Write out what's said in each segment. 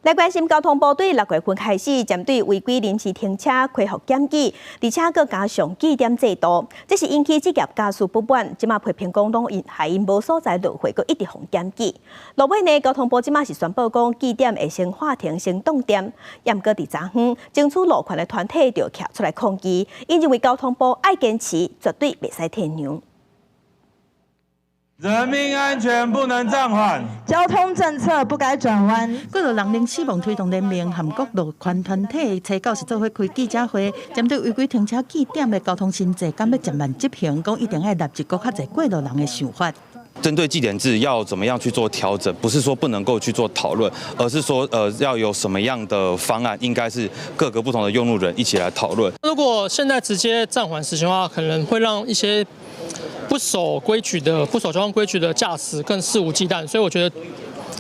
來關心交通部對六月份開始，針對違規臨時停車恢復檢舉，而且閣加上記點制度，這是引起職業駕駛不滿，這馬批評講攏𪜶害𪜶無所在落貨，閣一直予檢舉。落尾呢，交通部這馬是宣布講記點會先喊停，先凍點。毋過佇昨昏，爭取路權的團體就徛出來抗議，𪜶認為交通部愛堅持，絕對袂使退讓。人命安全不能暫緩，交通政策不該轉彎。過路人零死亡推動聯盟和各路權團體初九是做伙開記者會，針對違規停車記點的交通新制，敢欲漸慢執行，講一定愛納入閣較濟過路人的想法。針對記點制要怎麼樣去做調整，不是說不能夠去做討論，而是說要有什麼樣的方案，應該是各個不同的用路人一起來討論。如果現在直接暫緩實行的話，可能會讓一些不守規矩的、不守交通規矩的駕駛更肆無忌憚，所以我覺得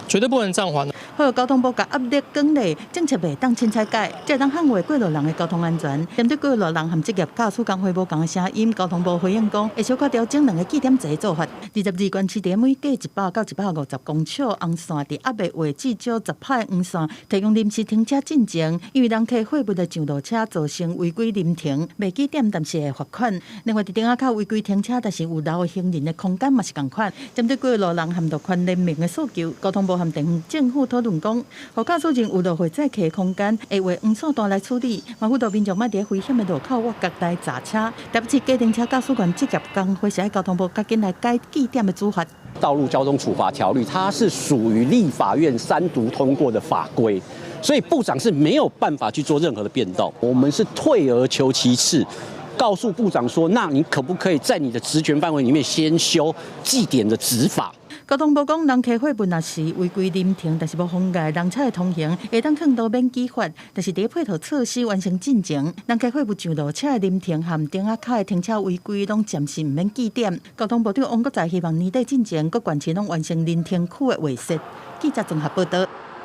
絕對不能暫緩。好，交通部共壓力講咧，政策袂當凊彩改，這當捍衛過路人的交通安全。針對過路人和職業駕駛工會無仝的聲音，交通部回應講，會小可調整兩个記點制做法。22縣市佇每隔100到150公尺紅線，佇猶未畫至少10拍黃線，提供臨時停車進前，因為人客貨物的上落車造成違規臨停，袂記點，但是會罰款。另外，佇燈仔口違規停車，但是有留行人的空間嘛是仝款。針對過路人和路權聯盟的訴求，交通部和地方政府討論講，予駕駛人有落貨載客空間，會畫黃線段來處理，嘛輔導民眾莫佇危險的路口挖角來閘車。特別是計程車駕駛員職業工會是愛交通部趕緊來改記點的處罰。道路交通處罰條例，它是屬於立法院三讀通過的法規，所以部長是沒有辦法去做任何的變動。我們是退而求其次，告訴部長說，那你可不可以在你的職權範圍裡面先修記點的執法？交通部講，人客貨物若是違規臨停，但是無妨礙人車的通行，會當勸導免記罰。但是佇配套措施完成進前，人客貨物上落車的臨停和燈仔口的停車違規，攏暫時毋免記點。交通部長王國材希望年底進前，各縣市攏完成臨停區的劃設。記者綜合報導。